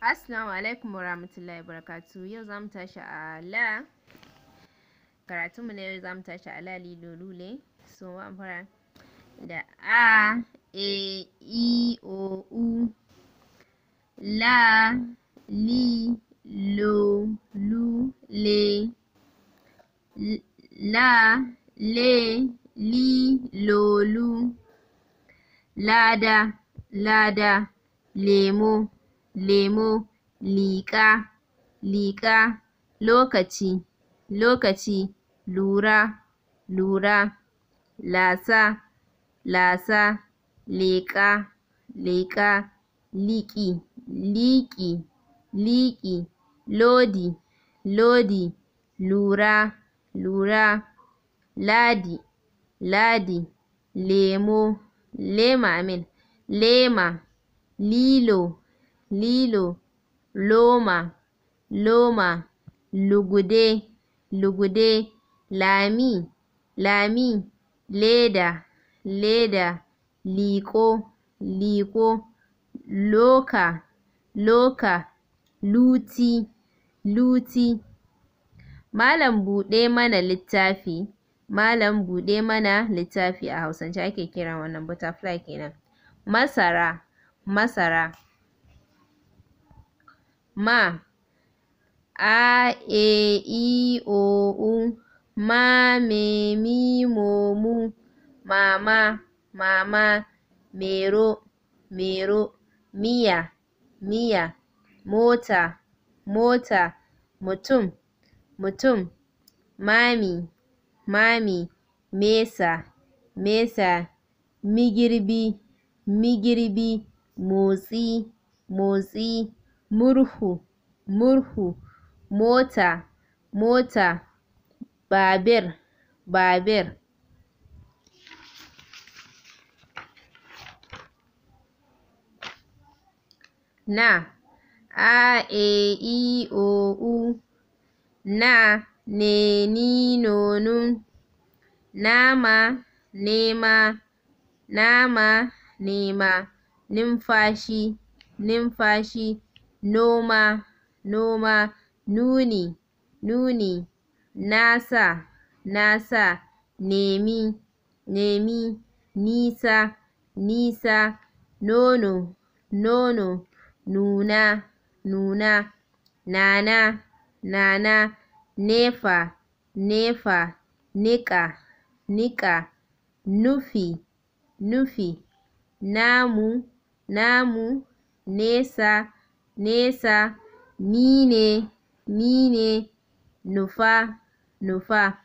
Assalamu alaikum warahmatullahi wabarakatuh. Yau za mu tashi a la. Karatunmu na yau za mu tashi a la lilo lule. So mu fara da a, e, i, o, u. La, li, lo, lu, le. La, le, li, lo, lu. Lada, lada, lemo, lemo, liƙa, liƙa, lokaci, lokaci, lura, lura, lasa, lasa, leƙa, leƙa, liƙi, liƙi, liƙi, lodi, lodi, lura, lura, ladi, ladi, lemo, lema amin, lema, lilo, lilo, loma, loma, lugude, lugude, lami, lami, leda, leda, liƙo, liƙo, loka, loka, luti, luti. Malam buɗe mana littafi, malam buɗe mana littafi a Hausance ake kiran wannan butterfly kenan. Masara, masara. Ma, a, e, i, o, u, ma, me, mi, mo, mu, mama, mama, mero, mero, miya, miya, mota, mota, mutum, mutum, mami, mami, mesa, mesa, migirbi, migirbi, motsi, motsi, murhu, murhu, mota, mota, babir, babir. Na, a, e, i, o, u, na, ne, ni, no, nu, nama, nema, nama, nema, numfashi, numfashi, noma, noma, nuni, nuni, nasa, nasa, nemi, nemi, nisa, nisa, nono, nono, nuna, nuna, nana, nana, nefa, nefa, niƙa, niƙa, nufi, nufi, namu, namu, nesa, nesa, nine, nine, nufa, nufa,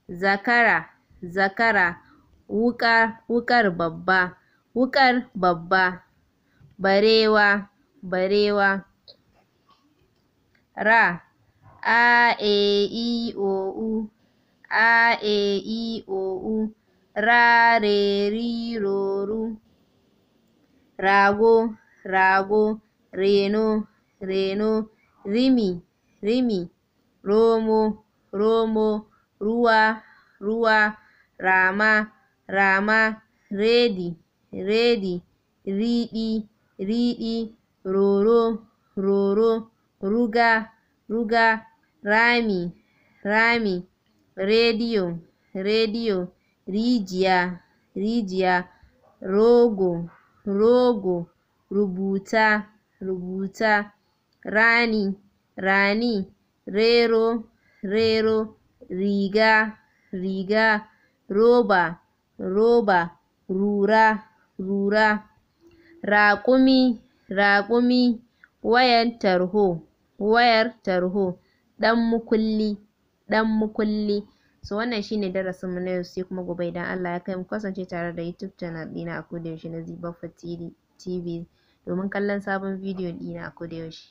zakara, zakara, wuƙa, wuƙar babba, wuƙar babba, barewa, barewa. Ra, a, e, i, o, u, a, e, i, o, u, ra, re, ri, ro, ru, rago, rago, reno, reno, rimi, rimi, romo, romo, ruwa, ruwa, rama, rama, redi, redi, riɗi, riɗi, roro, roro, ruga, ruga, rami, rami, rediyo, rediyo, rijiya, rijiya, rogo, rogo, rubuta, rubuta, rani, rani, rero, rero, riga, riga, roba, roba, rura, rura, raƙumi, raƙumi, wayar tarho, wayar tarho, ɗan mukulli, ɗan mukulli. So wannan shine darasin mu na yau, sai kuma gobe idan Allah ya kai mu. Kasance tare da YouTube channel ɗina a koda yaushe na Zee Baffa TV domin kallon sabon bidiyo ɗina a koda yaushe.